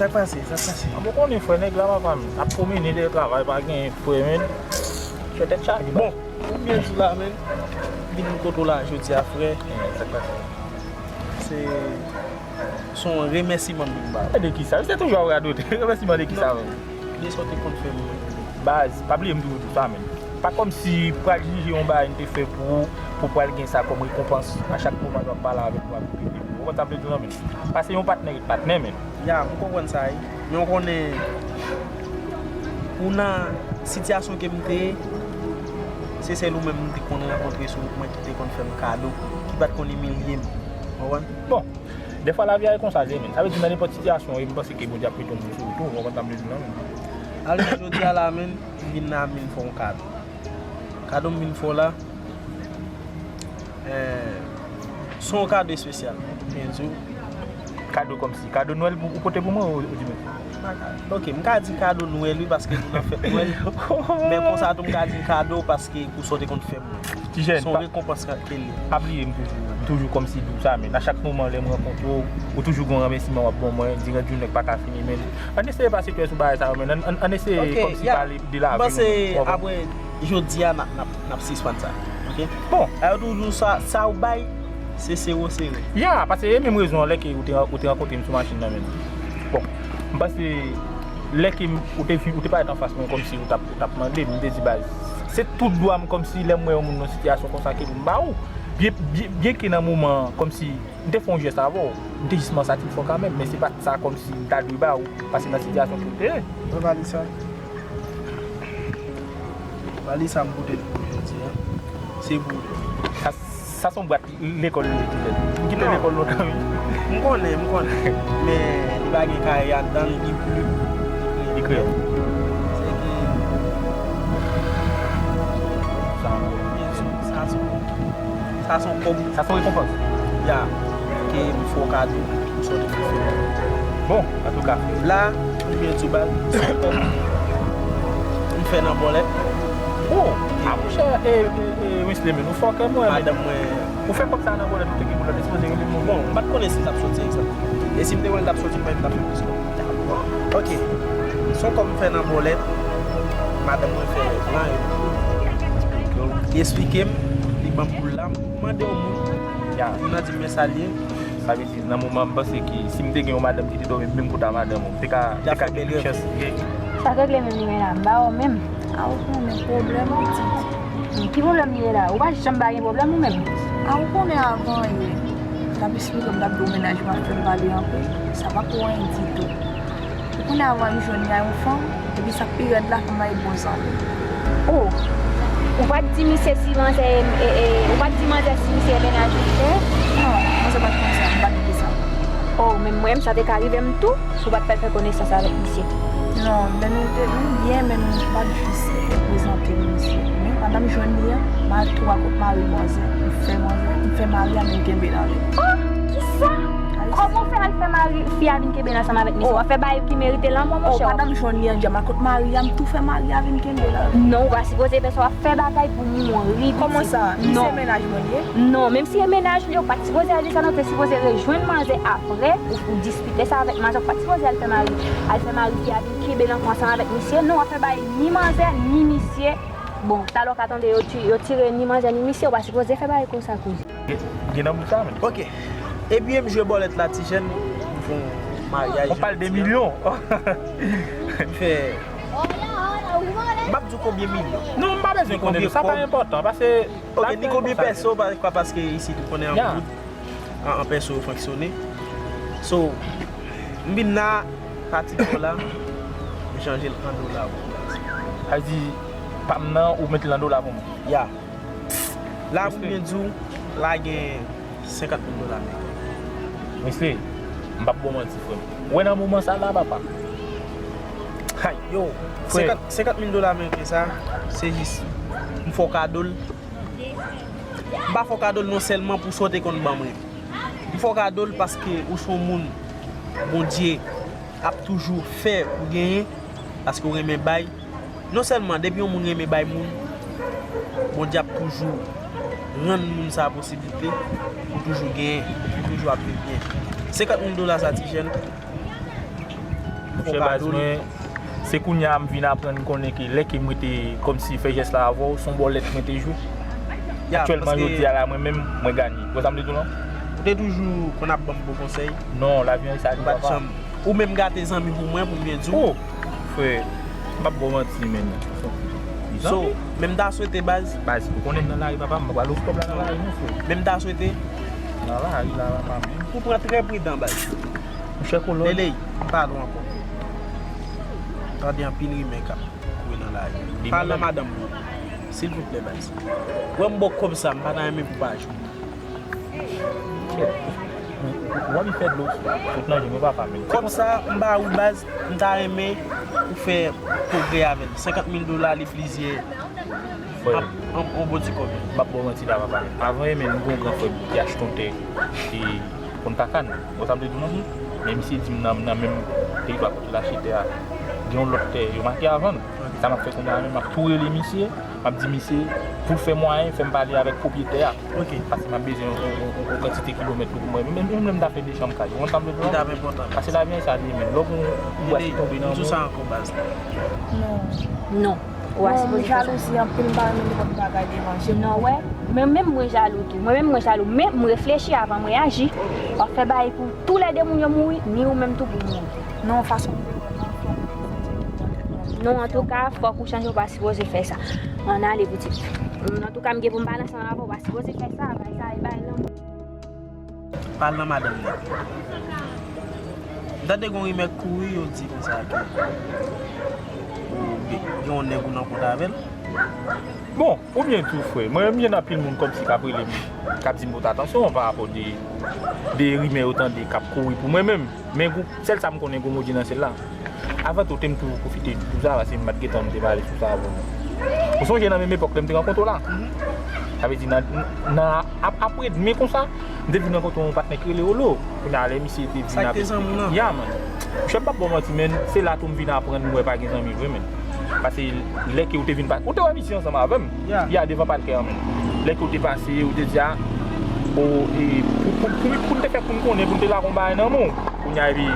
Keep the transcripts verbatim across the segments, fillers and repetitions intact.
Sa k pase? Sa k pase? A, bon, konnen, frè, nèg la, papa, m ap pwomene dèyè travay, pa gen frè, men. Frè, tèt chaje. Bon, ou byen di la, men. Vin kote w la jodi a, frè. Sa k pase? Se, se yon remèsiman m vin ba ou. De ki sa? Se toujou ap radote. Remèsiman de ki sa, men? De sa w te konn fè mwen. Baz, pa bliye m toujou di w sa, men. Pa kòmsi pral jije yon bagay m te fè pou ou, pou pral gen sa kòm rekonpans. A chak moman lè w ap pale avèk mwen, w ap repete pou ou. Ou konn sa m vle di w lan, men. Pase yon patnè ret patnè, men. Ya, m konprann sa, wi. Men w konnen, pou nan sitiyasyon ke m te ye, se sèl ou menm m te konn rankontre sou wout mwen ki te konn fè m kado, ki pa t konn imilye m. Ou konprann? Bon, dèfwa lavi a e konsa l ye, men. Sa vle di nan nenpòt sitiyasyon, e m panse ke Bondye ap mete yon moun sou wout ou, ou konprann sa m vle di w lan, men. Alò, jodi a la, men, m vin la, m vin fè yon kado. Kado m vin fè w la, eh, se yon kado espesyal, m byen di w. Kado kòmsi? Kado Nwèl pou, ou pote pou mwen, ou, ou di mwen? Ok, m ka di kado Nwèl, wi, paske nou nan fèt Nwèl. Men konsa tou, m ka di kado paske pou sa w te konn fè mwen. Ti jèn, se yon pa, rekonpans ke l ye. Pa bliye m toujou, m toujou kòmsi di w sa, men a chak moman lè m rankontre w, ou toujou gen yon remèsiman w ap ban mwen, diran jounen k pa ka fini, men ann eseye pase tè sou bagay sa yo, men ann, ann, ann eseye kòmsi pale de lavi nou, men, w konprann? Ok, ya. M panse apre jodi a, n ap, n ap, n ap sispann sa, ok? Bon. Alò toujou sa, sa w bay, se sere w sere. Ya, paske e menm rezon an lè ke ou te, ou te rankontre m sou machin nan, men. Bon, m panse lè ke m, ou te vin, ou te parèt anfas mwen kòmsi ou t ap, ou t ap mande m, m te di, baz, se tout dwa m kòmsi lè m wè yon moun nan sitiyasyon konsa ke pou m ba ou. Byen, byen, byen ke nan moman an, kòmsi m te fè yon jès avè w, m te jis mansyone w kanmenm, men se pa t sa kòmsi m ta dwe ba ou, paske nan sitiyasyon ke w te ye. Mwen pa di sa. Valisa m pote l pou jodi a. Se pou ou. Sa, sa se yon bwat lekòl li ye, ti jèn. M kite lekòl lontan, wi. M konnen, m konnen. Men li pa gen kay anndan l, li pli, li pli kreyòl. Se ki sa, sa se yon Sa se yon kòb. Sa se yon rekonpans. Ya. Ke m fè w kado pou sa w te fè. Bon, antouka. La, m byen di w, baz, se yon kòb m fè nan bòlèt. Oh, a monchè, e, e, e, Wesley, men ou fò kè mwen, men. Madanm mwen. Ou fè kòb sa nan bòlèt, ou te gen pou lòt, sipoze rele m non. Bon, m pa t konnen si l t ap soti egzakteman. E si m te wè l t ap soti, m pa t ap fè plis kòb. Ok. Se yon kòb m fè nan bòlèt. Madanm mwen fè plan yo. Li eksplike m, li ban m boul la, m mande yon moun. Ya. Moun nan di m men sa l ye. Sa vle di, nan moman m panse ke si m te gen yon madanm ki te dòmi menm kote a madanm ou, m te ka, m te ka gen plis chans. Sa k regle menm li menm la, m ba w menm. A ou konnen pwoblèm pitit. Ki pwoblèm li ye la? Ou pa janm pa gen pwoblèm ou menm? A ou konnen avan yè, m t ap esplike w, m t ap di w mennaj mwen ap fè m pale anpil, sa pa pou anyen ditou. Ou konnen avan m jwenn li a yon fanm, epi sa k pi rèd la, fanm nan e bon zanmi. Oh! Ou pa t di misye si manzè e, e, e, ou pa t di manzè si misye e mennaj ou, frè? Non, manzè pa t konn sa, m pa t di sa. Oh, men mwen, sa te ka rive m tou. Si w pa t fè l fè konesans avèk misye. Non, men nou te, nou byen, men nou pa t jis prezante misye. Men pandan m jwenn li an, m al tou a kot mari manzè, m fè manzè, m fè mari a vin kenbe l avè m. Oh, kisa? Kòman w fè al fè mari fi a vin kenbe l ansanm avèk misye? W ap fè bagay ki merite lanmò, monchè. Oh, pandan m jwenn li an, m al kot mari a, m tou fè mari a vin kenbe l avè m. Non, ou pa sipoze fè sa, w ap fè bagay pou ni mori. Kòman sa? Misye mennaj mwen li ye? Non, menm si e mennaj li, ou pa t sipoze al di sa, non, ou te sipoze rejwenn manzè apre, ou, ou diskite sa avèk manzè, ou pa t sipoze al fè mari, al fè mari fi a vin kenbe l ankò ansanm avèk misye, non, w ap fè bay ni manzè, ni misye. Bon, talè w ka tande yo ti-, yo tire ni manzè, ni misye, ou pa sipoze fè bagay konsa, kouzin. Gen, gen nan bout sa, men. Ok. Ebyen, m jwe bòlèt la, ti jèn, m fè yon maryaj. On parle de milyon. M fè, m p ap di w konbyen milyon. Non, m pa bezwen konnen, sa pa enpòtan, paske Ok, ni konbyen pèso, pa, pa, paske isit ou konnen an goud, an, an pèso yo fonksyone. So, m vin la, pati pa w la, m chanje l an dola pou ou. Sa vle di, pa m nan, ou mete l an dola pou mwen? Ya. La, pou m byen di w, la gen senkant mil dola ameriken. Mesye, m p ap ba w manti, frè m. Ou wè nan moman sa la, papa. Hay, yo, frè. Senkant, senkant mil dola ameriken sa, se jis, m fè w kado l. M pa fè w kado l non sèlman pou sa w te konn ban mwen. M fè w kado l paske ou se yon moun Bondye ap toujou fè ou genyen, paske ou renmen bay. Non sèlman, depi yon moun renmen bay moun, Bondye ap toujou rann moun sa posiblite pou toujou genyen, pou toujou ap viv byen. Senkant mil dola sa, ti jèn, m fè w kado l. Monchè, baz mwen, se kounye a m vin aprann konnen ke lè ke mwen te kòmsi fè jès la avè w, se yon bòlèt mwen te jwe. Aktyèlman, jodi a la, mwen menm, mwen ganye. Ou wè sa m te di w lan? Ou te toujou konn ap ban m bon konsèy. Non, lavi an sa li, papa. Ou menm gate zanmi pou mwen, pou m byen di w. Oh, frè, m p ap ba w manti, men. So, men m ta swete, baz. Baz, ou konnen m nan lari, papa, m pa pral ofri kòb la nan lari, non, frè. Men m ta swete. Nan lari, la, papa, men. Ou pran trè pridan, baz. Monchè, kolòn. Leley, m pale w ankò. Tande anpil rimè k ap kouri nan lari. Pale nan madanm ou, silvouplè, baz. Wè m ba w kòb sa, m pa ta renmen pou pa jwenn. Kèt. W ap fè dlo sot nan je m wi, papa, men. Kòb sa, m ba ou, baz, m ta renmen ou fè pwogrè avè l. Senkant mil dola, li plizyè. Frè, yon bon ti kòb. M p ap ba w manti la, papa. Avan yè, men, m gen yon gran frè m ki achte yon tè, e, Punta Cana. Ou wè sa m te di w lan? Men misye di m nan, nan menm teritwa kote l achte tè a, gen yon lòt tè yo make a vann. Sa m ap fè kounye a menm, m ap tou rele misye, m ap di misye pou l fè mwayen fè m pale avèk pwopriyetè a. Ok. Paske m ap bezwen yon, yon, yon, yon kantite kilomèt pou mwen. Menm, menm lè m ta fè de chanm kay. Ou konn sa m vle di w lan? Li t ap enpòtan. Paske lavi an sa li ye, menm. Lè w gen yon bwat ki tonbe nan men w. Di sa ankò, baz. Non. Non. Ou a sipoze fè sa. Jalouzi anpil, m pa renmen nenpòt bagay deranje m. Non, wè. Mwen menm mwen jalou tou. Mwen menm mwen jalou. Men m reflechi avan mwen aji. W ap fè bagay pou toulède moun yo mouri, ni ou menm tou pou mouri. Non, fason m te wè l lan, fòk ou chanje. Non, antouka, fòk ou chanje, ou pa sipoze fè sa. Ann ale, pitit. Antouka, m gen pou m pale ansanm avè w, ou pa sipoze fè sa, bagay sa, e bagay lanmou. Pale nan madanm nan. M tande gen yon rimè k kouri, yo di konsa ke ou gen, gen yon nèg ou nan kont avè l. Bon, oubyen tou, frè, mwen menm, gen anpil moun kòmsi k ap rele m, k ap di m pote atansyon pa rapò de, de rimè yo tande k ap kouri pou mwen menm. Men gwo, sèl sa m konnen, gwo mo di nan syèl la. Avan tou, te m toujou pwofite di tou sa, paske m pa t gentan, m te pale sou sa avè w. Ou sonje nan menm epòk lè m te rankontre w la? Sa vle di, nan, nan ap-, apre demen konsa, m te vin rankontre yon patnè ki rele Olo. Kounye a, lè misye te vin avèk... Sa k te zanmi w lan? Ya, man. Monchè, m p ap ba w manti, men, se la tou m vin aprann m wè pa gen zanmi vre, men. Paske lè ke ou te vin pa-, ou te wè misye ansanm avè m. Ya. Ya, devan pakè an menm. Lè ke ou te pase, ou te di, a, o, e, pou, pou, pou, pou n te fè pou n konnen, pou n te lage yon bagay nan men w. Kounye a, epi,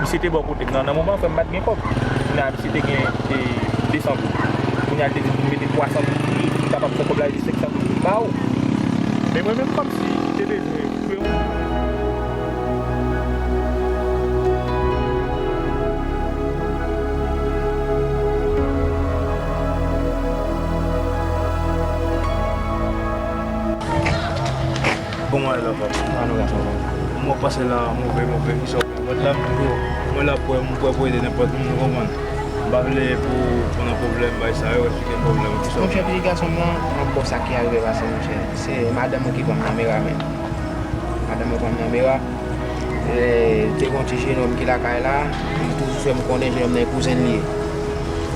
misye te bò kote m nan, nan moman, frè m pa t gen kòb. Kounye a, misye te gen, e, de san goud. Kounye a, li te di pou m mete twa san goud sou li, pou m kapab fè kòb la rive senk san goud pou m ba ou. Men mwen menm, kòmsi, li te bezwen. Bon, mwen la, papa. Mwen pase la, move, move, kisa w gen? Mwen la, m tou, mwen la pou, m prè pou ede nenpòt moun, ou konprann? M pa vle pou, pou nan pwoblèm, bay sa yo, esplike m pwoblèm, kisa w gen? Monchè, pitit gason m nan, m ap ba w sa ki arive pase, monchè. Se madanm mwen ki pran m nan mera, men. Madanm mwen pran m nan mera. E, te gen yon ti jenòm ki lakay la, li toujou fè m konnen jenòm nan e kouzen l li ye.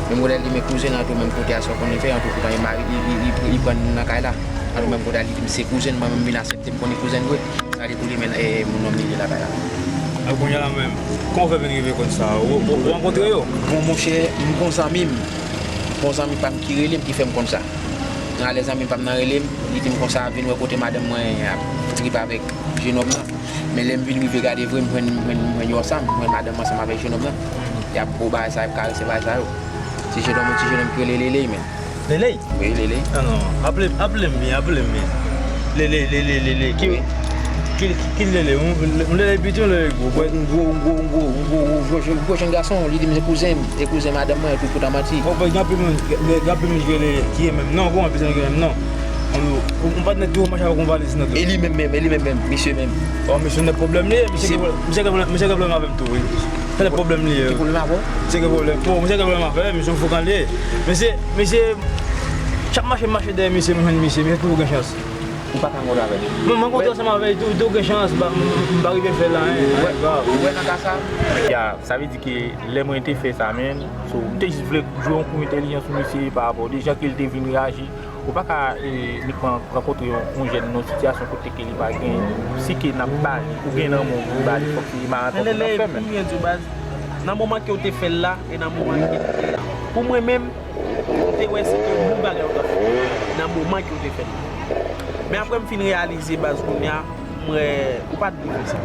Menm modèl li, men kouzen an tou, menm kote a, sa w konnen fè, an tou, poutan li mari, li, li, li, li pran m nan kay la. An tou, menm kote a, li di m se kouzen, mwen menm vin aksepte m konnen kouzen l vre. Sa li tou li, men, e, moun nonm li ye lakay la. A, kounye a la menm, kòman w fè vin rive konn sa? Ou, ou, ou rankontre yo? Bon, monchè, m gon zanmi m. Gon zanmi pa m ki rele m, ki fè m konn sa. Nan alè zanmi pa m nan rele m, li di m konsa, vin wè kote madanm mwen ap trip avèk jenòm nan. Men lè m vin rive gade vre, m jwenn, m jwenn, m jwenn yo ansanm, m jwenn madanm ansanm avèk jenòm nan. Y ap bo bagay sa, y ap karese bagay sa yo. Ti jenòm, yon ti jenòm ki rele Leley, men. Leley? Wi, Leley. Non, non, aple, aple m byen, aple m byen. Leley, Leley, Leley. Ki, wi. Ki, ki Leley? Yon, yon Leley piti, yon Leley gwo. Yon gwo, yon gwo, yon gwo, yon gwo, yon gwo, yon gwo, yon gwo jèn gason, li di m se kouzen m. Se kouzen madanm mwen, epi poutan manti. Bon, bon, gen anpil moun, gen, gen anpil moun ki rele, ki ye menm non, gon anpil moun ki ye menm non. Yon, yon, yon patnè tou, mache avèk yon valiz nan do. E li menm menm, e li menm menm, misye menm. Bon, misye nèg pwoblèm li ye, misye gen pwoblèm, misye gen pwoblèm, misye gen pwoblèm avè m tou, wi. Misye nèg pwoblèm li ye. Ki pwoblèm avè w? Misye gen pwoblèm. Bon, misye gen pwoblèm avè m, misye yon foukan li ye. Misye, misye, chak mache m mache dèyè misye, m jwenn misye, misye toujou gen chans. Ou pa ka rankontre avè l? Mwen, mwen rankontre ansanm avè l tou, tou gen chans, m pa, m, m pa rive fè l anyen, anyen grav. Ou wè nan ka sa? Ya, sa vle di ke lè mwen te fè sa, men, so, m te jis vle jwe yon kou entèlijan sou misye pa rapò de jan ke l te vin reyaji. Ou pa ka inikman rankontre yon, yon jèn nan yon sitiyasyon kote ke li pa gen, si ke n ap ba li, ou gen nan men w pou ba li, fòk se maranton pou n ap fè menm. Kounye a di w baz, nan moman ke w te fè l la, e nan moman ke li te, pou mwen menm, m te wè se te yon bon bagay ou t ap fè, nan moman ke w te fè l la. Men apre m fin reyalize baz kounye a, m wè ou pa t dwe fè sa.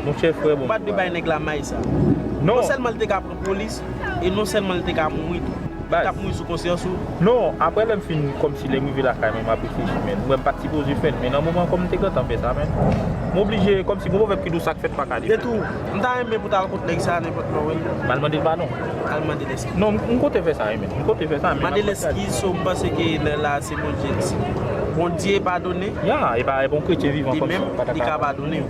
Monchè frè, bon kouraj. Ou pa t dwe bay nèg la may sa. Non. Non sèlman li te ka pran polis, e non sèlman li te ka mouri tou. Baz. T ap mouri sou konsyans ou. Non, apre lè m fin, kòmsi lè m rive lakay mwen, m ap reflechi, men m wè m pa t sipoze fè l, men nan moman kòm m te gentan fè sa, men m oblije, kòmsi gon pwovèb ki di w sa k fèt pa ka defèt. E tou, m ta renmen pou w t al kot nèg sa nenpòt lè w wè l. M al mande l padon. Al mande l eskiz. Non, m, m konte fè sa, wi, men. M konte fè sa, men. Mande l eskiz, so m panse ke lè la, se Bondye, Bondye padone. Ya, e pa, e pa yon kretyen vivan kòmsi li pa ta ka. Li menm, li ka padone w.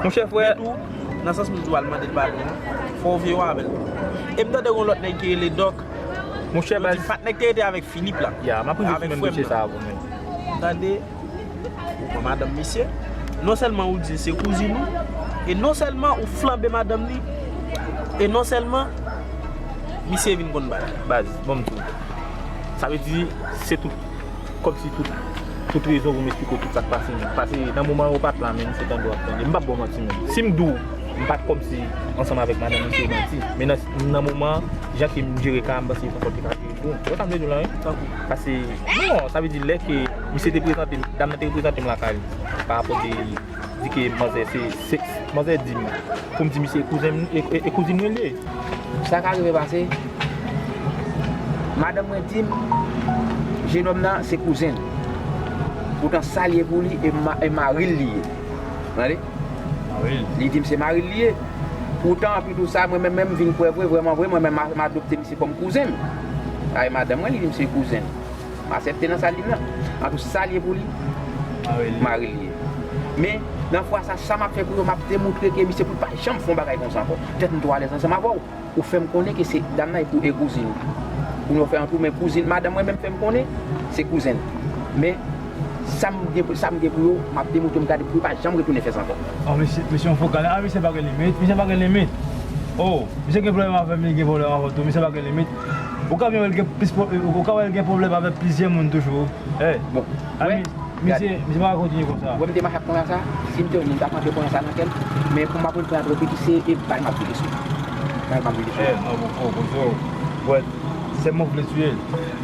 Monchè frè. Men tou, nan sans m di w al mande l padon an, fò w vye w avè l. E m tande yon lòt nèg ki rele Dòk. Monchè baz. Patnè k te rete avèk Filip la. Ya, m ap rive sou menm dosye sa a pou mwen. Tande, ou pran madanm misye. Non sèlman ou di se kouzin ou, e non sèlman ou flanbe madanm li, e non sèlman misye vin konn bagay. Baz, bon m di w. Sa vle di, se tout, kòmsi tout, tout rezon pou m esplike w tout sa k pase menm. Pase nan moman yo pa t la menm, se tande w ap tande. M p ap ba w manti menm. Si m di w, m pa t kòmsi ansanm avèk madanm misye, manti. Men nan, nan moman, jan ke m jere ka a, m panse se konsa w te ka jere tou. Ou wè sa m vle di w la, wi? Tankou. Pase, non, sa vle di lè ke misye te prezante m, dam nan te prezante m lakay li, pa rapò de di ke manzè se, se, manzè di m pou m di misye e kouzen m, e, e, e kouzin mwen li ye. Sa ka rive pase, madanm mwen di m, jennonm nan se kouzen l. Poutan sa l ye pou li, e ma-, e mari l li ye. Tande? Mari l. Li di m se mari l li ye. Poutan, anpi tou sa, mwen menm, menm m vin kwè vre, vrèman vre, mwen menm, m a-, m adopte misye kòm kouzen m. Sa e madanm mwen, li di m se kouzen l. M aksepte nan sa l di m nan. Antou sa l ye pou li, mari l ye. Men, nan fwa sa, sa m ap fè pou yo, m ap demontre ke misye pou l pa janm fè yon bagay konsa ankò. Petèt m twò alèz ansanm avè w. Ou fè m konnen ke se dam nan e kou-, e kouzin ou. Pou nou fè antou, men kouzin, madanm mwen menm fè m konnen, se kouzen l. Men, sa m gen pou, sa m gen pou yo, m ap demontre m gade pou yo pa janm retounen fè sa ankò. Oh, misye, misye yon fokal. Ah, misye pa gen limit. Misye pa gen limit. Oh, misye gen pwoblèm avè m, li gen pwoblèm avè w tou. Misye pa gen limit. Ou ka vin wè l gen plis pwo-, ou ka wè l gen pwoblèm avèk plizyè moun toujou. Hey. Bon. Ah, wè, misye, misye pa ka kontinye konsa. Wè m te mache ak konya sa, si m te wè moun t ap antre konya sa nan kè l, men pou m ap reprann antre piti se e bal m ap vide sou. Bal m ap vide sou. Eh, non, poko, poko. Wè, sèlman vle tiye l.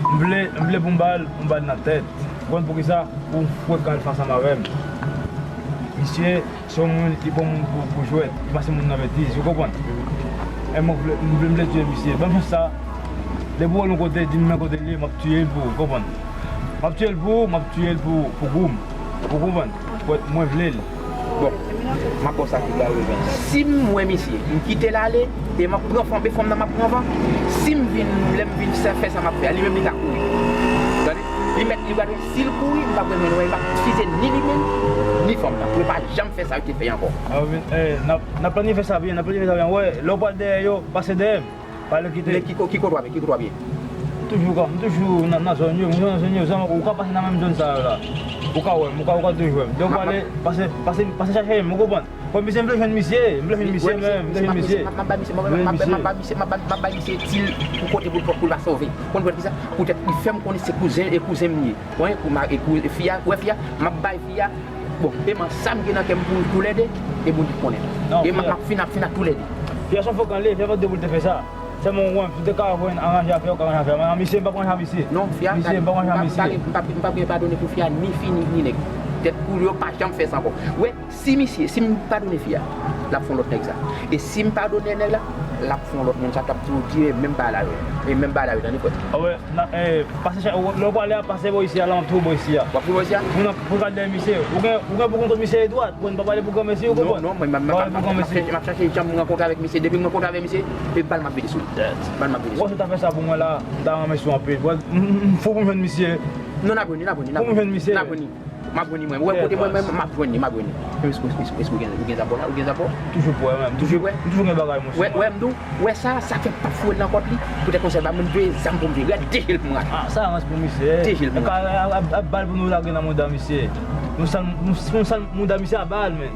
M vle, m vle pou m ba l, m ba l nan tèt. Ou konn poukisa? Pou m frekan l fè ansanm avè m. Misye, se yon moun ki pran moun pou, pou jwèt, li pase moun nan betiz, ou konprann? E mwen vle, m vle, m vle tiye misye. Ban m chans sa. Depi w wè l yon kote, di m men kote l ye, m ap tiye l pou ou, konprann? M ap tiye l pou ou, m ap tiye l pou, pou gou m. Ou konprann? Mwen, mwen vle l. Bon, m ap ba w sa ki ba w rezon. Si m wè misye, m kite l ale, e m ap pran fanm, e fanm nan m ap pran van. Si m vin, lè m vin fè, fè sa m ap fè a, li menm li ka kouri. Tande? Li mèt li gade, si l kouri, m p ap renmen l wè, m p ap fize ni li menm, ni fanm nan. Pou yo pa janm fè sa yo te fè ankò. Ah, wi, eh, n ap, n ap planifye sa byen, n ap planifye sa byen. Wè, lè w pral dèyè yo, pase dèyè m. Pa lè kite. Men ki ko-, ki kote w ap ye, ki kote w ap ye? Toujou kan, m toujou nan, nan zòn yo, m toujou nan zòn yo, zòn, ou ka pase nan menm zòn sa yo la. Ou ka wè m, ou ka, ou ka toujou wè m. Lè w prale, pase, pase, pase chache m, ou konprann? Bon, misye, m vle jwenn misye, m vle jwenn misye, men, m vle jwenn misye. M ap bay misye, m ap bay misye, m ap bay, m ap bay misye ti l pou kote pou l, pou l pa sove. Konn poutèt kisa? Poutèt li fè m konnen se kouzen, e kouzen m li ye. Wè, kou ma-, e kou, e fi a, wè fi a, m ap bay fi a. Bon, e man sa m gen nan kè m pou, pou lède, e Bondye konnen. E m ap, m ap fin, ap fin ak toulède. Fi a se yon fokal li ye, fi a pa t dwe pou l te fè sa. Sèlman w wè, si w te ka jwenn aranje afè, w ka aranje afè. Men misye, m p ap ranje a misye. Non, fi a, misye, m p ap ranje a misye. M p ap, m p ap gen padone pou fi a, ni fi, ni, ni nèg. Tèt koul yo pa janm fè sa ankò. Wè, si misye, si m padone fi a, l ap fè yon lòt nèg sa. E si m padone nèg la, l ap fè yon lòt moun sa k ap tou di menm bagay la yo. E menm bagay la yo, tande frè. Ah wè, nan, eh, pase chak, lè w prale a, pase bò isi a, alantou bò isi a. W ap fè bò isi a? Pou nan, pou gade dèyè misye. Ou gen, ou gen pou konn kot misye ye dwat, pou n pa pale pou granmesi, ou konprann? Non, non, mwen, m ap, m ap, m ap, m ap chache, m ap chache jan m rankontre avèk misye. Depi m rankontre avèk misye, e bal m ap vide sou li. Bal m ap vide sou li. Wè, si w ta fè sa pou mwen la, m ta renmèsye w anpil. Wè, m, m, m fou pou m jwenn misye. Non, n ap jwenn li, n ap jwenn li, n ap jwenn li. Fou pou m jwenn misye. N ap jwenn li. M ap jwenn li mwen. Ou wè kote mwen menm, m ap jwenn li, m ap jwenn li. Èske, èske, èske, èske ou gen, ou gen zafè la? Ou gen zafè? Toujou prè, menm. Toujou prè? M toujou gen bagay, monchè. Wè, wè, m di w, wè sa, sa fè m p ap foure l nan kòt li. Poutèt konsa, ba mwen de zam pou m vire. Gad de je l pou m rache. Ah, sa rans pou misye. De je l pou m rache. Ap, ap, ap bal pou nou lage nan mouda misye. Nou sal, nou, nou sal mouda misye a bal, men.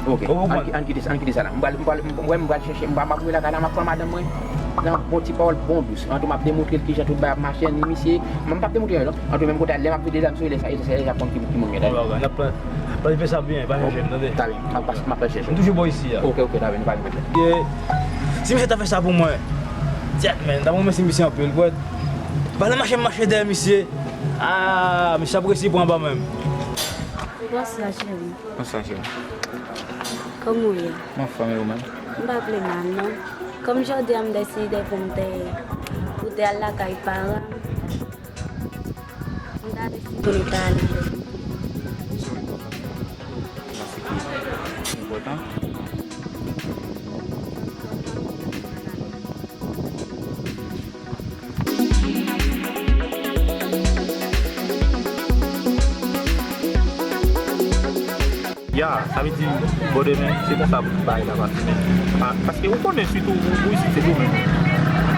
Ok, ann ki-, ann kite sa, ann kite sa la. M pral, m pral, m, wè, m pral chèche, m pral, m ap rive lakay la, m ap pran madanm mwen. Nan bon ti pawòl, bon dous. Antou m ap demontre l kijan tout bagay ap mache, ni misye. Mwen m p ap demontre l non. Antou menm kote a, lè m ap vide zam sou li, lè sa, lè sa, lè sa konn ki, ki moun gen. Bon, la, la, la, la, fè sa byen, pa chèche m, tande. Ta byen, m ap pas, m ap al chèche. M toujou bò isi a. Ok, ok, ta byen, nou pa gen pwoblèm. Si misye ta fè sa pou mwen, dyèt, men, ta mwen si misye anpil, kwè. Valè mache m mache dèyè misye. Ah, misye ap resi pran anba menm. Bonswa, cheri. Bonswa, cheri. Kòman w ye? Mwen anfòm, e ou menm? M pa vle mal, non. Kòm jodi a m deside pou m te, pou te al lakay paran m, m ta deside pou m ta ale. Sa se ki enpòtan. Ya, sa vle di, bon, demen, se konsa pou tout bagay la pase, men. Pa, paske ou konnen, sitou, ou, ou isit, se domèn.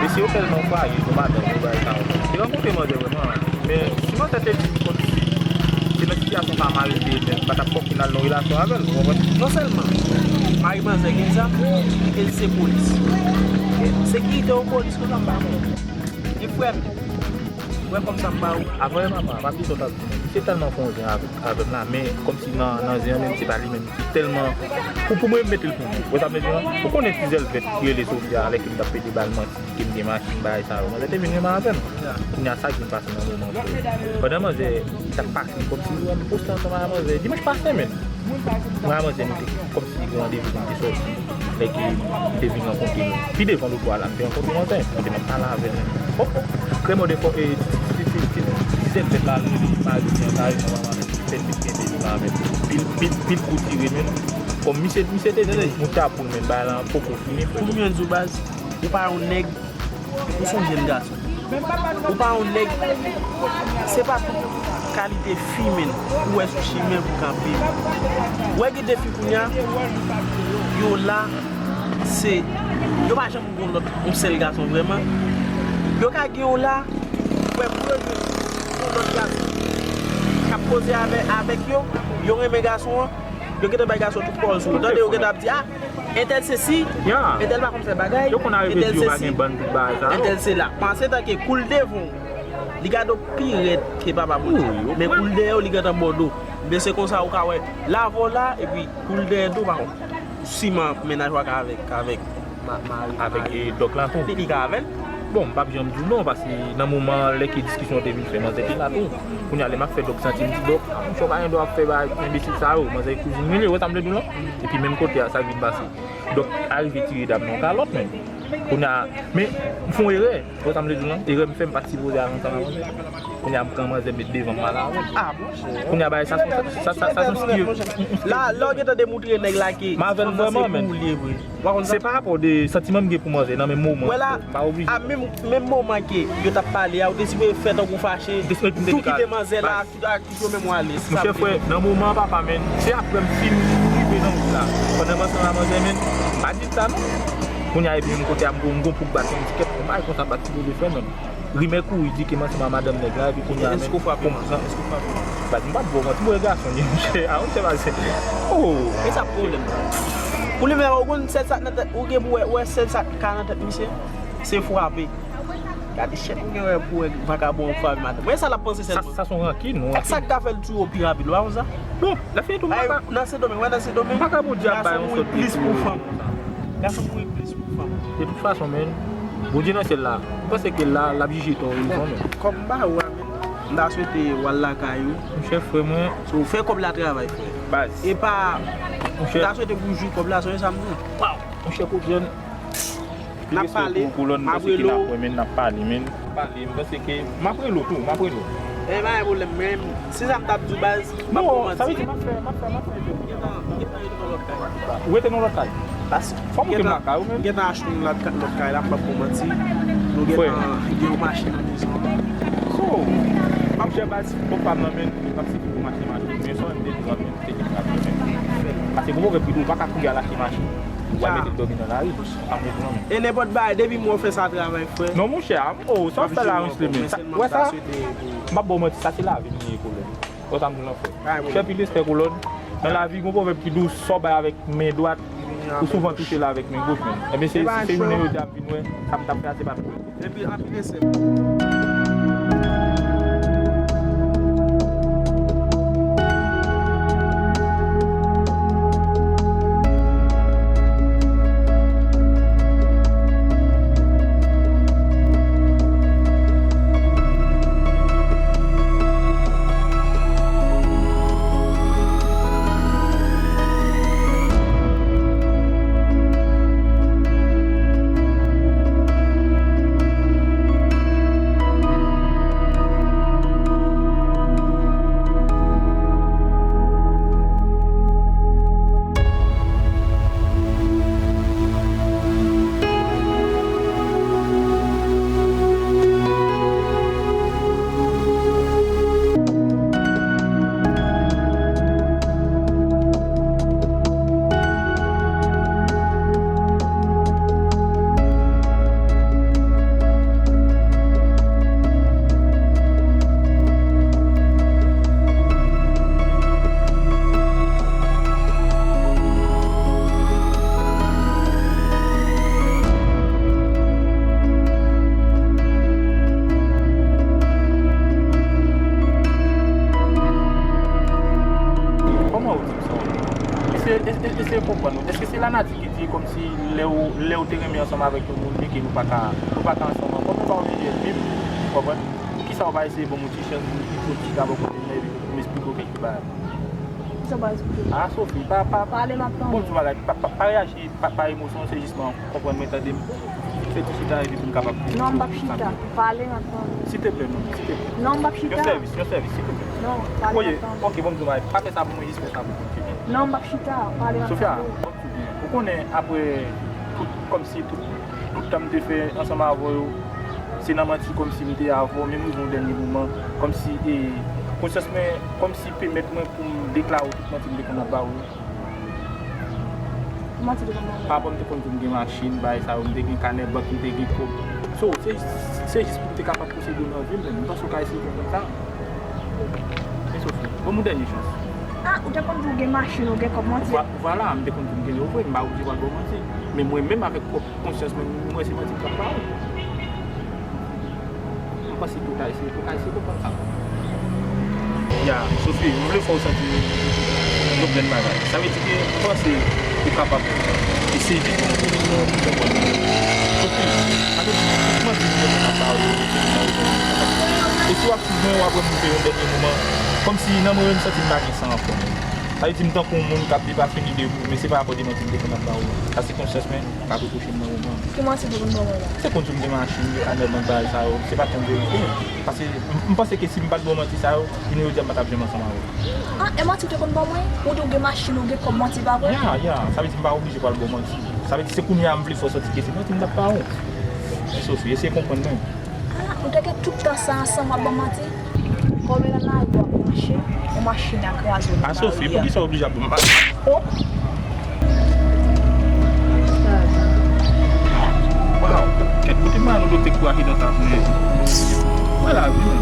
Mesye yo fè l nan fwaye, nou madanm, nou bagay sa yo. Te rankontre manzè vrèman, men si manzè te di m kòmsi se nan sitiyasyon sa m arive, men m pa t ap fòk vin al nan relasyon avè l, ou konprann? Non sèlman mari manzè gen zam, e l se polis. Sekirite ou polis, konsa m pa konn. E frè m, wè kòb sa m ba ou. A vrè papa, pa pito t ap di, misye tèlman fè yon zen avè, avè m la, men kòmsi nan, nan zen an menm, se pa li menm ki tèlman, pou, pou mwen mete l pou mwen. Wè sa m vle di lan? Ou konnen ti zèl vèt ki rele Sofia, lè ke m t ap pede ba l manti, di ke m gen machin, bagay sa yo. Manzè te vin renmen avè m. Kounye a sa k vin pase nan moman sa. Pandan manzè t ap pase, kòmsi nou poste ansanm avè manzè, dimanch pase menm. Mwen ak manzè, nou te kòmsi gen randevou pou n te sòti. Lè ke m te vin rankontre nou. Pi devan lòt bò a la, m te rankontre manzè, m te menm pale avè l. Hop, krèmò de fò, e, ti, ti, ti, ti, ti sèl fèt la, li, li, li, mari li an kare, mwen, mwen, mwen, fè l vin kenbe li la, men. Pil, pil, pil kou tire, men. Kòm misye, misye te di, mouche a poul, men, bagay la poko fini, frè. Pou mwen di w, baz, ou pa yon nèg. Ou se yon jèn gason. Ou pa yon nèg. Se pa tout kalite fi, menn, ou wè sou chimen pou kanpe. Ou wè gen de fi kounye a, yo la, se, yo pa janm gon lòt, yon sèl gason vrèman. Yo ka gen yon la, ou wè pou yo jwenn yon lòt gason k ap koze avè, avèk yo, yo renmen gason an, yo gentan bay gason tout kò yo sou ou. Tande yo gentan ap di, a, entèl sesi, entèl pa konn fè bagay, entèl sesi, entèl sela. Panse tanke kou l devan w, li gade w pi rèd ke papa Bondye. Men kou l dèyè w, li gentan ba w do. Men se konsa ou ka wè, l avè w la, epi kou l dèyè tou, pa konn. Siman mennaj ou a ka avèk, avèk ma-, mari, avèk, mari, e, dòk la tou. Li, li ka avè l. Bon, m p ap janm di w non, paske nan moman lè ke diskisyon te vin fè, manzè te la tou. Kounye a, lè m ap fè dòk santi m di, dòk, a, mouche pa gen dwa ap fè bagay enbesil sa yo. Manzè kouzin mwen li, wè sa m vle di w lan? Epi menm kote a, sa k vin pase. Dòk arive tire dam nan yon kalòt, men. Kounye a, men, m fè yon erè. Wè sa m vle di w lan? Erè m fè, m pa t sipoze al ansanm avè l. Kounye a, m pran manzè, met devan m, m al avè l. A, monchè. Kounye a, bagay sa, sa, sa, sa, sa, sa, sa, sa, la, lè w gentan demoutre nèg la ke m avè l vrèman, men. Se pa rapò de santiman m gen pou manzè nan menm moman. Wè la, m pa oblije. A menm, menm moman ke yo t ap pale a, ou te sipoze fè tankou fache, tou kite manzè la, ak, ak tout yo menm w ale. Monchè frè, nan moman an papa, men, se aprè m fin rive nan wout la. Pandan m ansanm a manzè, men, m pa di l sa non. Kounye a, epi menm kote a, m gon, m gon pou k bat yon ti kèt, yon bagay konsa m pa t sipoze fè, men. Rimè kouri di ke m ansanm a madanm nèg la, epi kounye a, men, èske w frape manzè? Èske w frape manzè? Baz, m p ap ba w manti, bon, e gason li ye, monchè. A, monchè, baz. Oh! E sa pwoblèm nan. Pou li menm, ou konn sèl sa k nan tèt, ou gen pou wè, wè sèl sa k ka nan tèt misye, se frape. Gade chèt ou gen wè pou wè vakabon ap frape madanm. Mwen sa l ap panse sèlman. Sa, sa se yon rankin, yon rankin. Sa k ka fè l tiye w pi rapid, ou pa konn sa? Bon, lè fini tou, m pa ka. Nan Sendomeng, wè nan Sendomeng, m pa ka pou di ap bay yon sòt de kou. Gason mouri plis pou fanm. De tout fason, men, Bondye nan syèl la, m panse ke la, l ap jije tò ou rezon, men. Kòb m ba ou a, men, m ta swete w al lakay ou. Monchè, frè mwen. So, fè kòb la travay, frè. Baz. E pa, m ta swete pou w jwi kòb la, sonje sa m di w. Monchè, Koubjèn, N ap pale, m ap rele w. N ap pale, men. Pale, m panse ke m ap rele w tou, m ap rele w. E pa gen pwoblèm, men si sa m t ap di w baz, m ap kòmanse. Non, sa vle di m ap fè, m ap fè, m ap fè efò. Gentan, gentan rete nan lòt kay. Ou rete nan lòt kay? Fò m moute lakay ou menm. Gentan achte yon lòt ka-, lòt kay la, m p ap kòmanse. Nou gentan gen yon machin nan mezon an. So, m ap chè baz, fòk pa m nan men, m ap site pou m achte machin. Men sa m te di w an men. Paske gon pwoblèm ki tou, ou pa ka kouri al achte machin. Ou pral mete l dòmi nan lari. Sa m di w non. E nenpòt bagay, depi mwen fè sa travay, frè. Non, monchè, a, oh, sa w fè la, yon silemen. Wè sa? M p ap ba w manti, sa se lavi m li ye, kolòn. Wè sa m di w lan, frè. Fè pil respè, kolòn. Nan lavi, gon pwovèb ki di w, sa w bay avèk men dwat, Ou souvan touche la avèk men goch, men. Ebyen, se, se jounen jodi a m vin wè, sa m t ap fè a, se pa t pou. Epi anpil esè. Kòman ou di m sa w ye? Eseye, eseye, eseye konprann mwen. Èske se lanati ki di kòmsi lè w, lè w te renmen ansanm avèk yon moun e ke nou pa ka, nou pa ka ansanm ankò, nou pa oblije viv, w konprann? Poukisa w pa eseye ban m yon ti chans pou m chita bò kote m nan epi pou m esplike w kèk bagay? Kisa w pral esplike m? Ah, Sophie, pa, pa, pale, m ap tande. Bon, ti bagay, pa, pa, pa reyaji pa, pa emosyon, se jis mwen konprann mwen, tande m. Fè ti chita epi pou m kapab. Non, m p ap chita. Pale, m ap tande. Silteplè, non, silteplè. Non, m p ap chita. Yon sèvis, yon sèvis, silteplè. Non, pale, m ap tande. Oke, bon, m di w, pa fè sa pou mwen, jis fè sa pou mwen. Non, m p ap chita. Pale, m ap tande. Sofia, bon, ou konnen, apre tout, kòmsi tout, tout tan m te fè ansanm avè w, se nan manti kòmsi m te avè w, menm rive yon dènye moman, kòmsi, e, konsyans mwen, kòmsi pèmèt mwen pou m deklare w tout manti m te konn ap ba w yo. Kòman ti te konn mwen? Papa m te konn di m gen machin, bagay sa yo, m te gen kanè bank, m te gen kòb. So, se, se jis pou m te kapab posede w nan vi m, men m panse w ka eseye konprann sa. Men Sophie, ban m yon dènye chans. Ah, ou te konn di w gen machin, ou gen kòb, manti. Vwa-, vwala, m te konn di m gen yo vre, m pa oblije pral ba w manti. Men mwen menm avèk pwòp konsyans mwen, m wè se manti m t ap ba w. M panse ke w ka eseye, ou ka eseye konprann sa. Ya, Sophie, m vle fè w santi yon grenn bagay. Sa vle di ke m panse ou kapab eseye viv yon kote pou w konprann. Sophie, pa gen manti m te konn ap ba w. E si w ap swiv mwen, w ap wè m rive yon dènye moman, kòmsi nan mwen menm, m santi m pa gen san ankò. Sa vle di m tankou yon moun k ap depase lide pou, men se pa rapò de manti m te konn ap ba w. Sa se konsyans mwen k ap repwoche m nan moman an. Ki manti w te konn ban mwen la? Se konn di w m gen machin, gen kanè bank, bagay sa yo. Se pa t yon verite. Paske m, m panse ke si m pa t ba w manti sa yo, jounen jodi a m pa t ap janm ansanm avè w. Ah, e manti w te konn ban mwen? Ou di w gen machin, ou gen kòb, manti pa vre? Ya, ya. Sa vle di m pa oblije pral ba w manti. Sa vle di se kounye a m vle fè w santi ke se manti m t ap ba w. Men Sophie, eseye konprann mwen. Ah, ou te gen tout tan sa ansanm w ap ban manti? Kòm nan lari w ap mache, yon machin a kraze w nan lari a. Ah, Sophie, poukisa w oblije ap ban manti? Oh! Waw, kèt kote m al, nou te kouraje nan sa, men wè lavi, men.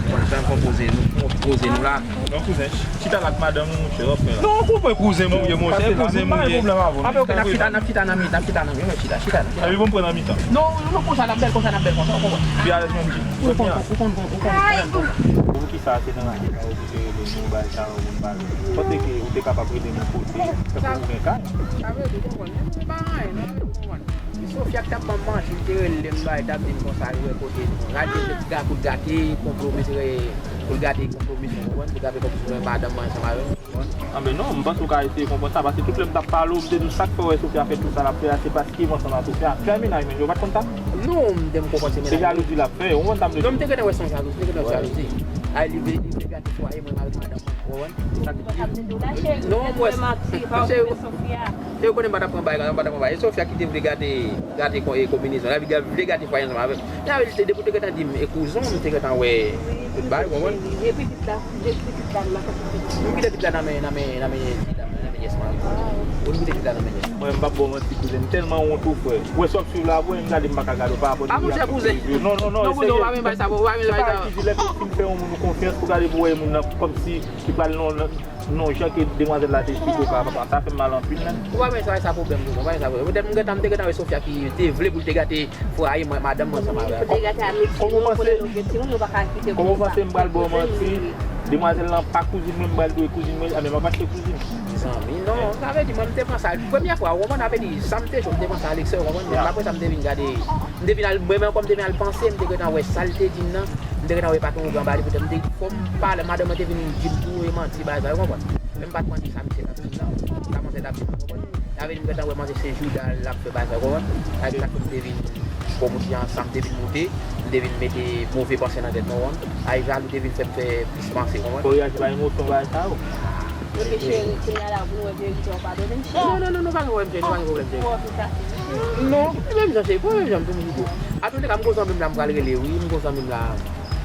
Mwen pran konpoze nou, konpoze nou la. Non, kouzen, chita la ak madanm ou, monchè, w ap fè la. Non, ou konprann kouzen mwen ye, monchè, kouzen mwen ye. Pase la, nou pa gen pwoblèm avè w. Apre, ok, n ap chita, n ap chita nan mitan, n ap chita nan mitan, chita, chita, chita. Epi pou m pran nan mitan. Non, non, non, konsa n ap bèl, konsa n ap bèl, konsa, ou konprann. Pi alèz menm di. Ou konn, ou konn, ou konn, ou konn, ou konn. Poukisa se nan lage sa yo pou te rele nou, bay sa yo pou n pale? Panse ke ou te kapab rele nou kote, tankou ou gen kay. Sa vle di, ou konprann, men nou pa anyen, non, ou konprann. Sofia k t ap ban m manje, m te rele l, m bay, t ap di m konsa, li wè kote nou. Rate, se ti gakout gate, konplo, mesye, pou l gate konpwomisyon, ou konprann? Pou l gate konpwomisyon, madanm mwen ansanm avè m, ou konprann? Anben non, m panse w ka eseye konprann sa, paske tout lè m t ap pale w, m te di w sa k fè w wè Sofia fè tout sa l ap fè a, se paske w ansanm ak Sofia. Fè mennaj, men yo pa t konn sa. Non, m te m konprann se mennaj. Se jalouzi l ap fè, ou konprann sa m vle di? Non, m te gentan wè se yon jalouzi, m te gentan wè jalouzi. Ay, li vle, li vle gate fwaye mwen avèk madanm mwen, ou konprann? Sa ki di. Non, mwen, se, se, ou konnen m pa t ap pran bagay, m pa t ap pran bagay. E Sofia ki te vle gate, gate kon, e, konbinezon la, li vle gate fwaye ansanm avè m. Men avè li, se depi w te gentan di m, e kouzon, m te gentan wè tout bagay, ou konprann? M kite pitit la nan men, nan men, nan men, nan men yès mwen. Ou kite pitit la nan men yès. Mwen, m p ap ba w manti, kouzen. M tèlman wont ou, frè. Ou wè sa w ap swiv la, vre, m gade, m pa ka gade w pa rapò de reyaksyon prive. Non, non, non, non, kouzen, ou pa menm bay sa, ou pa menm bay sa. Se pa egzije lè ke w fin fè yon moun ou konfyans pou gade pou wè moun nan kòmsi li pral nan, nan, nan jan ke demwazèl la te esplike w ka, papa. Sa fè m mal anpil, menm. Ou pa menm bay sa pwoblèm, kouzen, ou pa menm bay sa pwoblèm. Petèt m gentan, m te gentan wè Sofia ki te vle pou l te gate fwaye mwen, madanm mwen ansanm avè l. Kòman w panse, kòman w panse m pral ba w manti? Demwazèl lan pa kouzin mwen, m pral dwe kouzin mwen, a, men m ap achte kouzin. Mezanmi, non, sa vle di, mwen, m te pran sa, premyè fwa, ou konprann, sa vle di, sa m te jwe, m te pran sa a leksè, ou konprann, men apre sa, m te vin gade, m te vin al, mwen menm, kòm m te vin al panse, m te gentan wè sa l te di m nan, m te gentan wè pa t yon gran bagay li, petèt m te, fò m pale, madanm mwen te vin di m tou, e manti, bagay sa, ou konprann, men m pa t manti sa misye t ap di m nan, sa manzè t ap di m nan, ou konprann. Sa vle di m gentan wè manzè se jouda l ap fè bagay sa, ou konprann? Sa, sa fè m te vin, kòm ou di, ansanm te vin moute, m te vin mete move panse nan tèt mwen, ou konprann? Ay, jalou te vin fè m fè plis panse, ou konprann? Fò w reyaji pa emosyon bagay sa yo. Ok, cheri, kounye a la, pou nou wè verite, w padone m, cheri? Non, non, non, non, pa gen pwoblèm, cheri, pa gen pwoblèm, cheri. Non, menm jan, cheri, pa menm jan, m tou m tou. Antouka, m gon zanmi m la, m pral rele, wi, m gon zanmi m la.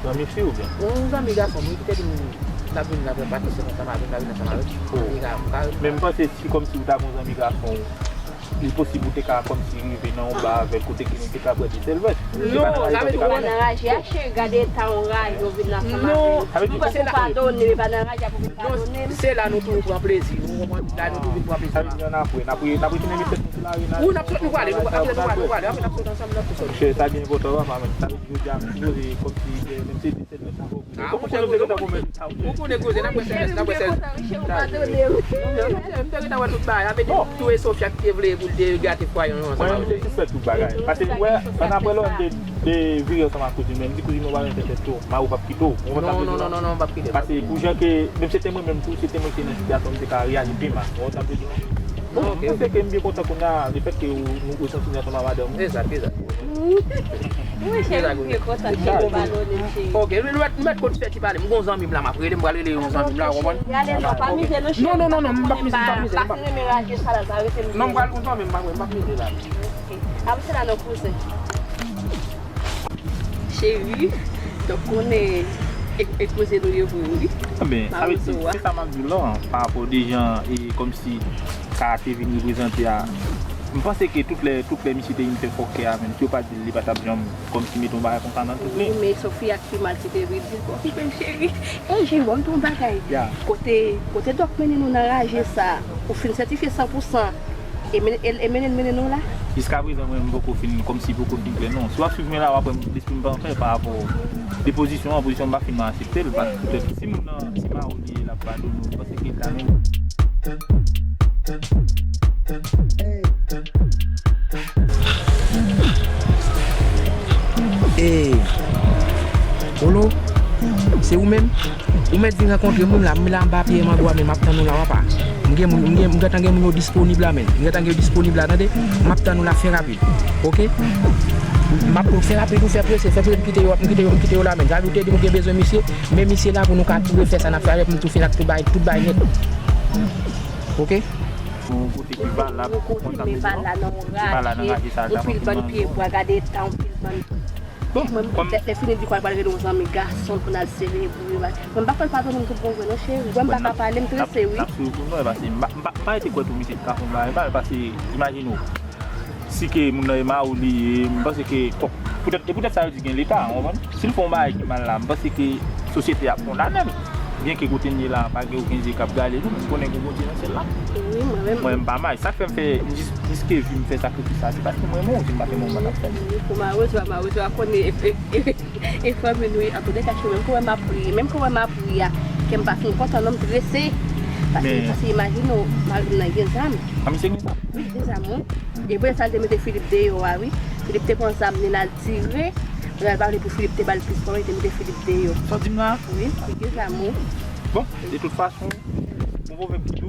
Zanmi fi oubyen? Yon zanmi gason, wi, ki te vin, n ap vin, n ap pase ansanm avè m, n ap vin ansanm avè m. Oh. Li ka, m ka. Men m panse si kòmsi ou ta gon zanmi gason, li posib ou te ka kòmsi rive nan yon ba avè l kote ke nou te ka bwè de sèlvèt. Non, sa vle di ou nan raje a, cheri, gade eta w raje, ou vin ansanm avè m. Sa vle di ou padone, men pa nan raje a pou vin padone m. Se la nou tou pran plezi nou, ou konprann? La nou tou vin pran plezi. Sa vle di n ap wè, n ap wè, n ap retounen met tèt nou sou lari n al. Wi, n ap sot, nou prale, nou prale, nou prale, nou prale, apre n ap sot ansanm, n ap sot. Monchè, sa gen enpòtan, papa, men sa vle di jodi a m sipoze kòmsi, menm si se de sèlvèt sa, Ah, monchè, ou konnen, ou konnen koze, n ap wè sèlvèt, n ap wè sèlvèt. Monchè, m te gentan wè tout bagay. Sa vle di, tou e Sofia ki te vle pou l te gate fwaye nou ansanm avè l. Mwen menm, m te sispèk tout bagay. Paske, wè, ann apre lè m te, te vire ansanm ak kouzin mwen, m di kouzin mwen pa menm fè tèt tou. Mari w p ap kite w. Ou konprann sa m vle di w la? Non, non, non, non, non, m p ap kite. Paske, pou jan ke, menm si se te mwen menm tou, si se te mwen ki te nan sitiyasyon, m te ka reyaji pi mal. Ou konprann sa m vle di w la? Bon, ok, m panse ke m byen kontan kounye a, lefètke ou, ou, ou santi nou ansanm ak madanm ou. Egzak, egzak. Wi, cheri, m byen kontan ke ou padone m, cheri. Ok, nou mèt, nou mèt konn fè ti pale. M gon zanmi m la, m ap rele, m pral rele yon zanmi m la, ou konprann? Gade, non, pa mize non, cheri. Non, non, non, non, m p ap mize, m p ap mize, m p ap mize. Non, m pral yon zanmi m, m pa, m p ap mize la. Ok. Avanse la non, kouzen. Cheri, donk konnen e, e koze nou ye vre, wi. Ebyen, sa vle di, se sa m ap di w la, pa rapò de jan, e, kòmsi ka te vin reprezante a. M panse ke tout lè, tout lè misye te vin fè fòkè a, menm si yo pa di l, li pa t ap janm kòmsi mete yon bagay konsa nan tèt li. Wi, men Sofia ki mal, se te vin di l okipe l, cheri. Ey, cheri, bon, m di w yon bagay. Ya. Kote, kote dòk mennen nou nan raje sa, ou fin sètifye san pou san. E mennen, e, e mennen, mennen nou la? Jiskaprezan, mwen, m poko fin, kòmsi poko fin klè, non. Si w ap swiv mwen la, w ap wè m, lespri m pa anfè pa rapò de pozisyon an, pozisyon m pa fin aksepte l, paske poutèt si moun nan, si mari w li ye, l ap padone w, m panse ke l ta menm. Ee, Olo, se ou menm? Ou mèt vin rankontre moun la, m la anba pye mango a, men m ap tann ou la, papa. M gen moun, m gen, m gentan gen moun yo disponib la, men. M gentan gen yo disponib la, tande? M ap tann ou la, fè rapid. Oke? M ap fè rapid, ou fè prese, fè prese, m kite yo, m kite yo, m kite yo la, men. Sa vle di ou te di m ou gen bezwen misye, men misye la pou nou ka tou refè sa n ap fè avè l, pou m tou fin ak tout bagay, tout bagay nèt. Oke? Yon kote ki valab, yon kote ki valab nan yon raje, yon pil bann pyebwa, gade eta yon pil bann. Bon, mwen, mwen, lè, lè fini di kwa, pral rele yon zanmi gason pou n al selebre. Mwen, m pa kwè l padone m tout bon vre non, cheri. Mwen, m pa ka pale, m trese, wi. N ap swiv pou nou, paske m pa, m pa, m pa rete kwè tou misye t ka fè yon bagay mal, paske, imajine w, si ke moun nan e mari w li ye, m panse ke, poutèt, e poutèt sa yo di gen Leta, w konprann? Si l fè yon bagay ki mal la, m panse ke sosyete ap kondane l. Byenke kote n ye la a, pa gen okenn zye k ap gade nou, men m konnen gen Bondye nan syèl la. Wi, mwen menm. Mwen, m pa mal. Sa k fè m fè, m jis, jiske vi m fè sakrifis sa, se paske m renmen w, si m pa te renmen w, m pa t ap fè l. Wi, pou malrezman, malrezman, konnen e, e, e, e fanmi nou, antouka, cheri, menm ke w wè m ap ri, menm ke w wè m ap ri a, kè m pa fin kontan non, m trese. Paske, paske imajine w, mari m nan gen zam. A, misye gen zam? Wi, gen zam, wi. E pou sa l te mete Filip deyò a, wi. Filip te pran zam li, l al tire. Lè l pale pou Filip te ba l pistòl, li te mete Filip deyò. Sa w di m la? Wi, li gen zam, wi. Bon, de tout fason, gon pwovèb ki di w,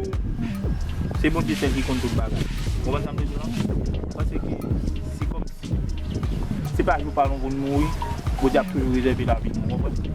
se Bondye sèl ki konn tout bagay. Ou konprann sa m vle di w la? Paske se kòmsi, se pa jou pa nou pou n mouri, Bondye ap toujou rezève lavi nou, ou konprann?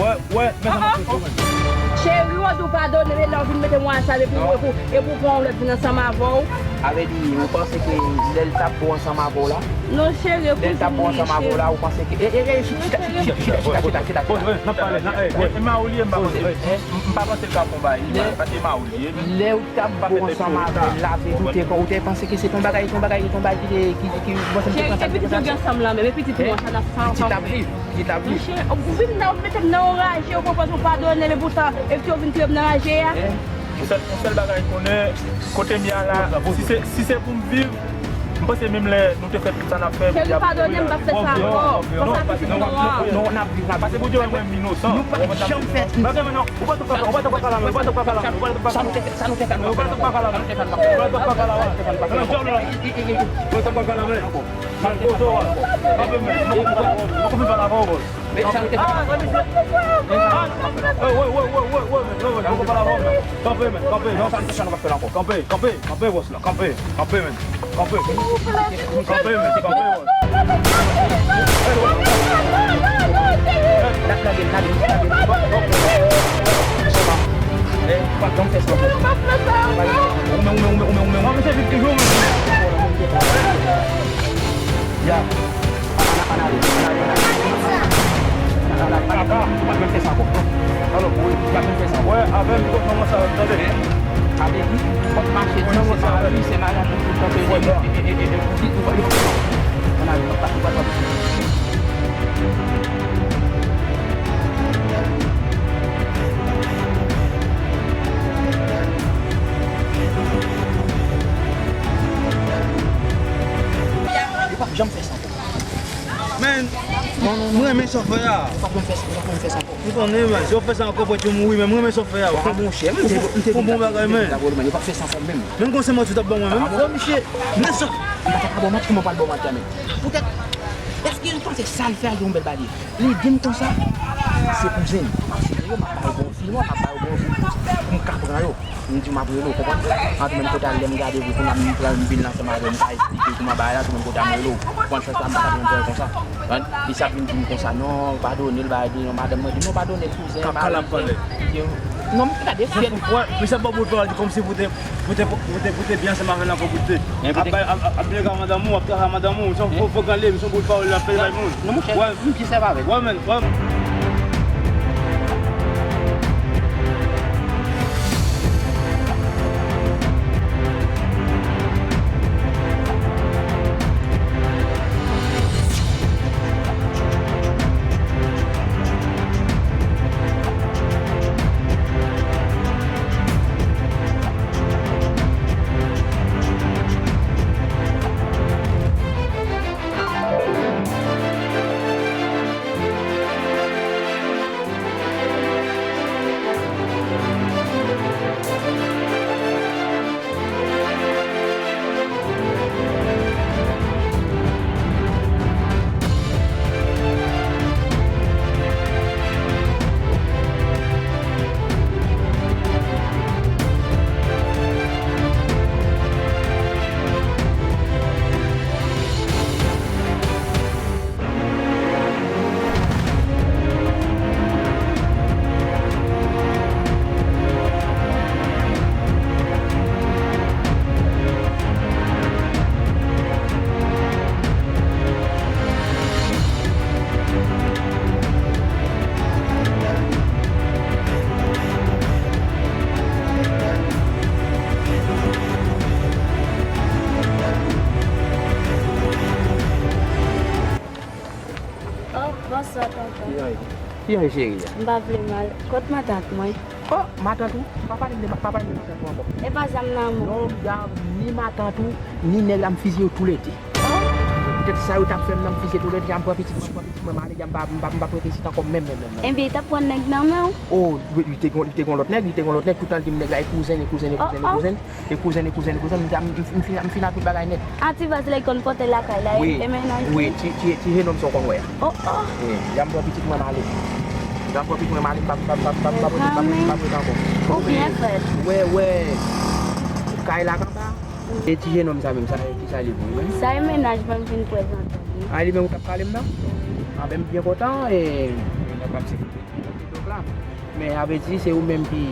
Wè, wè, men sa m ap fè. Cheri, w di w padone, men lè w vin mete mwen ansanm epi w, epi w, epi w pran yon lòt vin ansanm avè w. Avè di, ou panse ke lè l t ap bon ansanm avè w la? Non, cheri, lè l t ap bon ansanm avè w la, ou panse ke. E, e, e, chita, chita, chita, chita, chita, chita. Bon, n ap pale, n ap, e, e, e, ma ou li ye, m pa panse, m pa panse l t ap bon bagay, li pa, paske ma ou li ye. Lè ou t ap bon ansanm avè l, lave tout kò, ou te panse ke se te yon bagay, te yon bagay, te yon bagay ki te, ki, ki, ki, bon, se te. Cheri, e pitit yo gen ansanm la menm, e pitit nou an, sa n ap fè ansanm. Pitit ap viv, pitit ap viv. Monchè, ou vin la, ou mete m nan yon raje, ou pran pòz ou padone m, e poutan, e pitit yo vin touye m nan raje a. Yon sèl, yon sèl bagay m konnen, kote m ye a la, si se, si se pou m viv, m panse menm lè nou te fè tout sa n ap fè, Bondye ap kouvri lavi. Cheri, padone m, m p ap fè sa ankò. Pase pitit nou an. Non, n ap viv, n ap viv. Nou p ap janm fè. Nou pa janm fè. Ou pa t ka, ou pa t ka, ou pa t ka, ou pa t ka, ou pa t ka. Sa nou te fè, sa nou te fè, nou pa t ka. Ou pa t ka, ou pa t ka. Ou pa t ka. Kanpe, men. Mwen konn pale avè w, bòs. Men sa nou te fè. Kanpe, men. Kanpe, men. Kanpe, bòs la. Kanpe, kanpe, bòs la. Kanpe, kanpe, men. Kanpe. Kanpe, men. Kanpe, bòs. Lage, lage, lage. Ou pa janm fè sa. Ou men, ou men, ou men, ou men, ou men. Mwen, se vit toujou, men. Ya. Ann ale, ann ale, ann ale. Ann ale, ann ale. Ou pa janm fè sa ankò. Alò, wi, ou pa janm fè sa ankò. Wè, avè m, kòman sa, tande. Avè m, kòm mache di, se mari, se malad, ou tout kanpe, e, e, e, e, e, ou di, ou pa, ou pa. Ann ale, ou pa, ou pa, ou pa. Ou pa janm fè sa ankò. Men, M renmen sa w fè a. Ou p ap menm fè sa, ou p ap menm fè sa ankò. M konnen, men, si w ap fè sa ankò, prèt yo mouri, men m renmen sa w fè a. Ou konprann? Mon chè, m te, m te bon bagay, men. Bon, men yo p ap fè sa ankò menm. Menm konsa, mwen tout ap ban mwen, men. Bon, misye, men sa. M pa ta ka bon manti, kòman pral bon manti a, men? Poutèt, èske ou panse sa l fè a, yon bèl bagay? Li di m konsa, se kouzen m. M ap site yo, m ap ba yo bon filon, m ap ba yo bon bout pou m ka pran yo. M di m ap rele w, konprann? An tou menm kote a, lè m gade vre, kounye a m pran m vin ansanm avè w, m ka esplike w kòman bagay la, tou menm kote a m rele w. Pran chans la, m pa t menm pran konsa. Konprann? Li sa vin di m konsa, non, padone l, bagay de yon madanm, mwen di, non, padone l, kouzen, kaka l ap pale. Non, m gade fèt. Wè, misye ap ba w bout pawòl, di kòmsi pou te, pou te, pou te, pou te byen ansanm avè l ankò, pou te ap bay, ap, ap, ap nèg a madanm ou, ap travay a madanm ou, se yon fo, fo granle, misye yon bout pawòl, l ap pale bay moun. Non, monchè, m pi sèvi avè l. Wè, men, wè. Oh, bonswa, tonton. Kijan w ye, cheri a? M pa vle mal. Kot matant mwen? Oh, matant ou? Pa pale m de, pa pale m de matant ou ankò. E pa zam nan men w? Non, m gade ni matant ou, ni nèg la, m fizye yo toulède. Oh. Poutèt sa yo t ap fè m nan, m fizye toulède, m pran pitit mwen, m pran pitit mwen, m ale, m pa, m pa, m pa prete isit ankò, menm, menm, menm, menm. Enben, li t ap pran nèg nan men w? Oh, wi, li te gon, li te gon lòt nèg, li te gon lòt nèg, toutan l di m nèg la e kouzen, e kouzen, e kouzen, e kouzen. E kouzen, e kouzen, e kouzen, m, m, m fin, m fin ak tout bagay nèt. A, ti vaz la, li konn pote l lakay la, e, e mennaj li? Wi, ti, ti, ti jenòm sa w konn wè a. Oh, oh. Wi, jan m pran pitit mwen, m ale. Jan m pran pitit mwen, m ale, m pa, m pa, m pa, m pa, m pa, m pa, m pa, m pa prete ankò. Ou byen fèt. Wè, wè. Kay la k anba. E ti jenòm sa menm, sa, ki sa li pou ou menm? Sa e mennaj mwen, m vin prezante w li. A, li menm ou t ap pale m nan? A, ben, m byen kontan, e, nan pap se Donk la, men sa vle di se ou menm ki,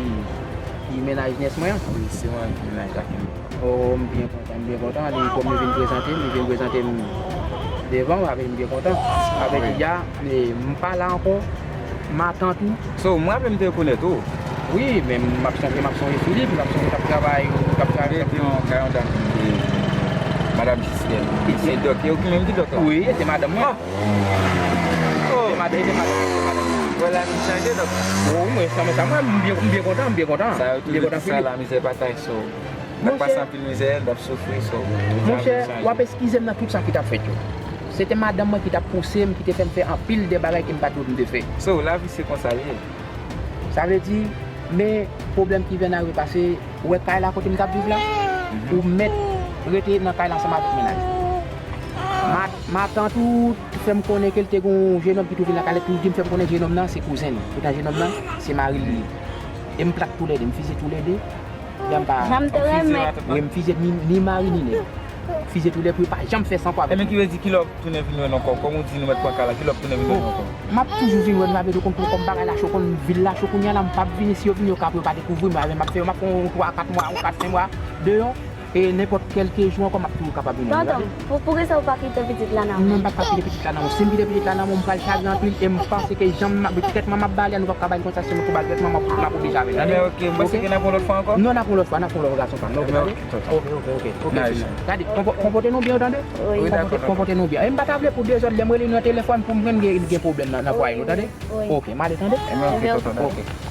ki mennaj nyès mwen an? Wi, se mwen ki mennaj la ki. Oh, m byen kontan, m byen kontan. Li, kòm li vin prezante m, li vin prezante m devan w, sa vle di m byen kontan. Sa vle di, ya, e, m pa la ankò, matant ou. So, m raple m te rekonèt ou. Wi, men m ap chanje, m ap sonje Filip, m ap sonje k ap travay, k ap travay. Rete yon, yon dam ki rele Madanm Jislèn. Se dòk, e ou ki menm ki dòk la? Wi, se madanm mwen. Oh! Se madanm, se madanm, se madanm. Wè, lavi chanje, donk. Oh, wi, mwen, sa, mwen, sa, mwen, m byen, m byen kontan, m byen kontan. Sa yo toujou di sa, lamizè pa tay so. N ap pase anpil mizè, n ap soufri, so. Monchè, w ap eskize m nan tout sa ki t ap fèt yo. Se te madanm mwen ki t ap pouse m, ki te fè m fè anpil de bagay ke m pa t dwe pou m te fè. So, lavi se konsa l ye. Sa vle di, men pwoblèm ki vin arive pase, ou wè kay la kote m t ap viv la, ou mèt rete nan kay la ansanm avèk mennaj ou. Ma, matant ou fè m konnen ke l te gen yon jenòm ki twouve l nan kay la, epi l di m, fè m konnen jenòm nan se kouzen l. Poutan jenòm nan se mari l li ye. E m plat toulède, m fizye toulède. Jan m pa. Jan m te renmen. Wi, m fizye ni, ni mari ni nèg. Fizye toulède pou yo pa janm fè sa ankò avèk mwen. Ebyen, ki vle di kilè w ap tounen vin wè nou ankò? Kòm ou di nou mèt pran kay la, kilè w ap tounen vin wè nou ankò? M ap toujou vin wè nou, sa vle di w konn pou kòm bagay la cho, konn vil la cho, kounye a la m p ap vini, si yo vini yo ka pou yo pa dekouvri m, m ap fè yo, m ap fè yon twa, kat mwa, yon kat, senk mwa deyò, e nenpòt kèlke jou ankò m ap toujou kapab vin wè nou. Tonton, pou, poukisa ou pa kite pitit la nan men m? Non, m pa t ka kite pitit la nan men w. Si m kite pitit la nan men w, m pral chagren anpil, e m panse ke jan m ap, trètman m ap ba li a, nou p ap ka ba li konsa, si nou tou ba l trètman, m ap, m ap oblije avè l. Anben, ok, mwen panse ke n ap yon lòt fwa ankò? Non, n ap yon lòt fwa, n ap yon lòt gason pa m, ok, tande? Ok, ok, ok, ok. Gade, konpò-, konpòte nou byen, tande? Wi, dakò, dakò. Konpòte nou byen. E m pa ta vle pou dezòd, lè m rele nou nan telefòn, pou m jwenn gen, gen pwoblèm nan, nan fwaye nou, tande? Wi. Ok, m ale, tande? Ebyen, ok, tonton, dakò. Ok.